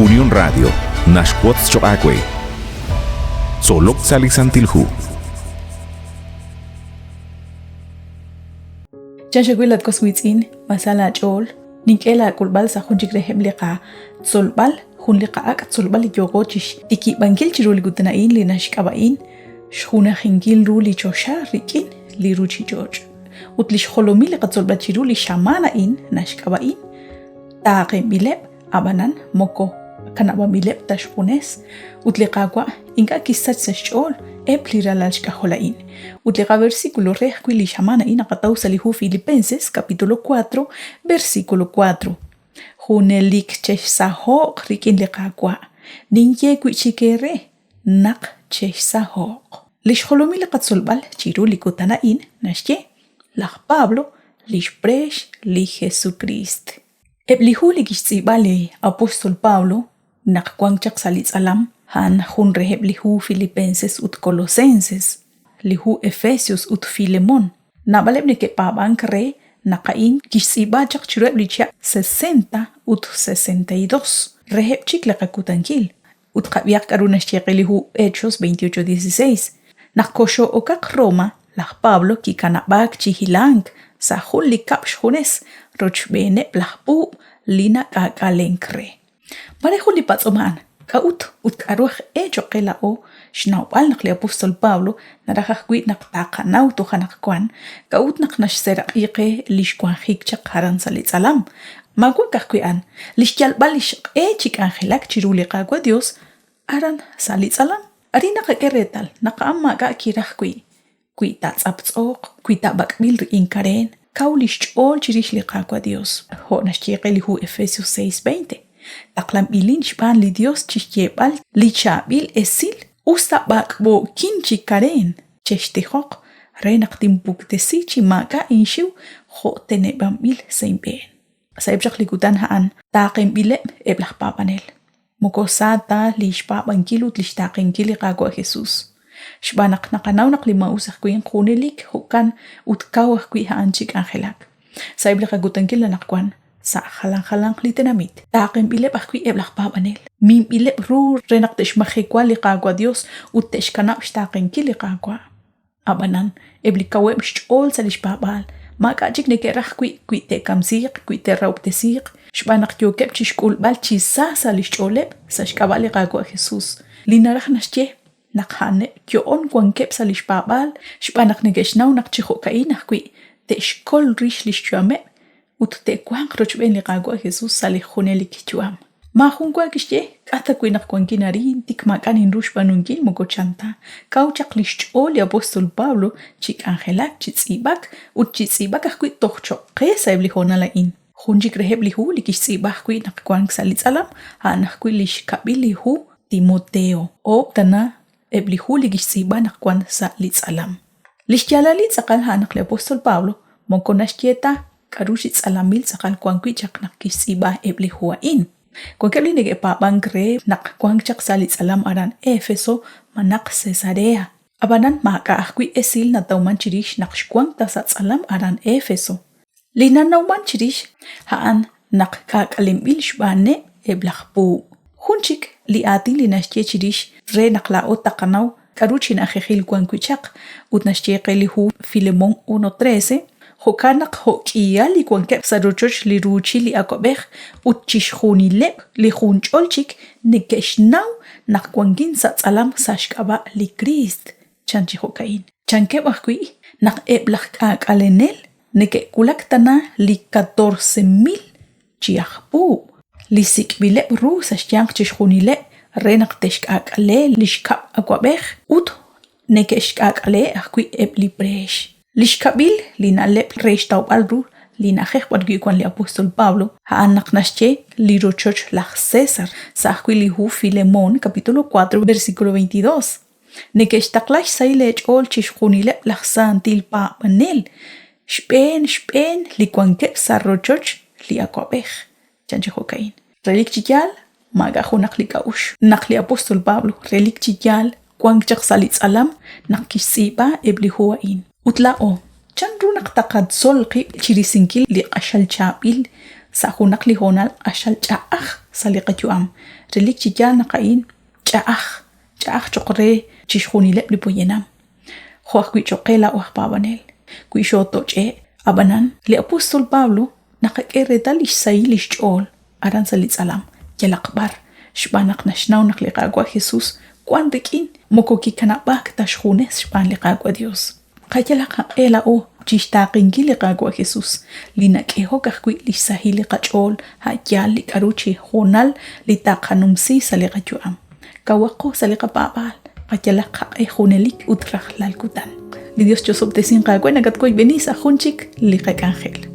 Unión Radio naxwotz choq' aawe. Tzolok sa' li Santil Hu. Chan xawil at was wiitz'in, ma sa laach'ool? Nink'e laak'ulb'al sa' jun chik reheb' li qatzolb'al, jun li qa'ak' tzolb'al li yooqo chixtikib'ankil chiru li kutan a'in li naxk'ab'a'in xjunajinkil ru li choxa rik'in li ruchich'och'. Ut li xjolomil li qatzolb'al chiru li xamaan a'in naxk'ab'a'in taaqenb'ileb' ab'anan moko kanab'anb'ileb' ta xjunes ut li Qaawa' ink'a' kisach sa' xch'ool eb' li ralal xk'ajol a'in. Ut li qaversículo re ajwi' li xamaan a'in naqataw sa' li hu Filipenses capítulo 4 versículo 4. Junelik chexsaho'q rik'in li Qaawa'. Ninye wi'chik eere naq chexsaho'q. Li xjolomil li qatzolb'al chiru li kutan a'in naxye, Laj Pablo, lix preex li Jesukriist. Eb' li hu li kixtz'iib'a li apóstol Pablo naq wank chaq sa' li tz'alam a'an jun reheb' li hu Filipenses ut Colosenses, li hu Efesios ut Filemón. Naab'aleb' neke'paab'ank re naq a'in kixtz'iib'a chaq chiruheb' li chihab' sesenta ut sesenta y dos reheb' chik li qakutankil. Ut qab'ihaq k'aru naxye qe li hu Hechos 28:16. Naq koxoo'okaq Roma, laj Pablo kikanab'aak chi hilank sa' jun li kab'l xjunes rochb'eeneb' laj puub' li nak'aak'alenk re. Mare jun li patz'om a'an, k'a'ut ut k'aru aj e cho'q qe laa'o xnawb'al naq li apóstol Pablo naraj ajwi' naq taqanaw toj anaqwan k'a'ut naq naxseeraq'i qe li xwanjik chaq aran sa' li tz'alam Maawa' ka'ajwi' a'an, li xyalb'al li xq'e chi k'anjelak chiru li Qaawa' Yos aran sa' li tz'alam. Arin naqak'e reetal naq a'an maak'a' kiraj wi', wi ta tz'aptz'ooq, wi ta b'ak'b'il rik'in kareen, kaw li xch'ool chirix li Qaawa' Yos, jo' naxye qe li hu Efesios 6:20, Taqlanb'ilin xb'aan li Yos chi xyeeb'al li chaab'il esil us ta b'ak'b'ookin chi kareen. Chextijoq re naq tinpuktesi chi maak'a' inxiw jo' teneb'anb'il sa' inb'een. Sa'eb' chaq li kutan a'an taaqenb'ileb' eb' laj paab'anel. Moko sa ta li xpaab'ankil ut li xtaaqenkil li Qaawa' Jesus. Xb'aan naq naqanaw naq li maa'us aj winq junelik jo'kan ut kaw ajwi' a'an chi k'anjelak. Sa'eb' li qakutankil anaqwan, sa' jalan jalanq li tenamit. Taaqenb'ileb' ajwi' eb' laj paab'anel, minb'ileb' ru re naq te'xmajewa li Qaawa' Dios ut te'xkanab' xtaaqenkil li Qaawa'. Ab'anan, eb' li kaweb' xch'ool sa' lix paab'aal, maak'a' chik neke'raj wi' wi te'kamsiiq, wi te'rahob'tesiiq, xb'aan naq yookeb' chixk'ulb'al chi sa sa' lix ch'ooleb' sa' xk'ab'a' li Qaawa' Jesus, li naraj naxye naq a'aneb' yo'on wankeb' sa' lix paab'aal xb'aan naq neke'xnaw naq chi jo'ka'in ajwi' te'xkol rix lix yu'ameb' ut te'wanq rochb'een li Qaawa' Jesus sa' li junelik yu'am. Maajun wa kixye, K'a' ta wi' naq wankin arin, tik maak'a' ninru xb'aanunkil, moko chan ta. Kaw chaq li xch'ool li apóstol Pablo chi k'anjelak, chi tz'iib'ak, ut chi tz'iib'ak ajwi' toj cho'q qe sa'eb' li hoonal a'in. Jun chik reheb' li hu li kixtz'iib'a ajwi' naq wank sa' li tz'alam, a'an ajwi' li xkab'il li hu Timoteo. Oob' tana eb' li hu li kixtz'iib'a naq wank sa' li tz'alam. Li xyaalalil tz'aqal a'an naq li apóstol Pablo moko naxye ta k'aru chi tz'alamil tz'aqal wank wi' chaq naq kixtz'iib'a eb' li hu a'in. Wankeb' li neke'paab'ank re naq wank chaq sa' li tz'alam aran Éfeso malaj Cesarea. Ab'anan maak'a' ajwi' esil natawmank chirix naq xwank ta sa' tz'alam aran Éfeso. Li nanawmank chirix a'an naq k'aak'alenb'il xb'aaneb' eb' laj puub'. Jun chik li aatin li naxye chirix re naq laa'o taqanaw k'aru chi na'ajejil wan wi' chaq, ut naxye qe li hu Filemón 1:13, Jo'kan naq jo' k'ihal li wankeb' sa' rochoch li ruuchil li awab'ej ut chixjunileb' li junch'ol chik neke'xnaw naq wankin sa' tz'alam sa' xk'ab'a' li Kriist, chan chi jo'ka'in. Chankeb' ajwi' naq eb' laj k'aak'alenel neke'wulak tana li katorse mil chi aj puub', li sik'b'ileb' ru sa' xyanq chixjunileb' re naq te'xk'aak'ale li xkab' awab'ej ut neke'xk'aak'ale ajwi' eb' li preex. Li xkab'il li na'leb' re xtawb'al ru li na'ajej b'arwi' wank li apóstol Pablo a'an naq naxye li rochoch laj César sa' ajwi' li hu Filemón capítulo 4 versículo 22. Neke'xtaqla xsahil eech'ool chixjunileb' laj santil paab'anel, xb'een xb'een li wankeb' sa' rochoch li awab'ej, chan chi jo'ka'in. Relik chi yaal, maak'a' junaq li k'a'uxl naq li apóstol Pablo relik chi yaal wank chaq sa' li tz'alam naq kixtz'iib'a eb' li hu a'in. Ut laa'o, chanru naq taqatzol qib' chi risinkil li q'axal chaab'il sa' junaq li hoonal q'axal ch'a'aj sa' li qayu'am. Relik chi yaal naq a'in ch'a'aj, ch'a'aj cho'q re chixjunileb' li poyanam, jo' ajwi' cho'q qe laa'o aj paab'anel. Wi xootoch'e', ab'anan li apóstol Pablo naqak'e reetal li xsahil li xch'ool aran sa' li tz'alam yalaq b'ar xb'aan naq naxnaw naq li Qaawa' Jesús wank rik'in moko kikanab'aak ta xjunes xb'aan li Qaawa' Yos. Qayalaq qaq'e laa'o chi xtaaqenkil li Qaawa' Jesús, li nak'ehok ajwi' li xsahil li qach'ool a' yaal li k'aru chi hoonal li taqanumsi sa' li qayu'am. Kawaqo sa' li qapaab'aal, qayalaq qaq'e junelik ut rajlal kutan. Li Dios chosob'tesinq aawe nakatwoyb'eni sa' jun chik li qak'anjel.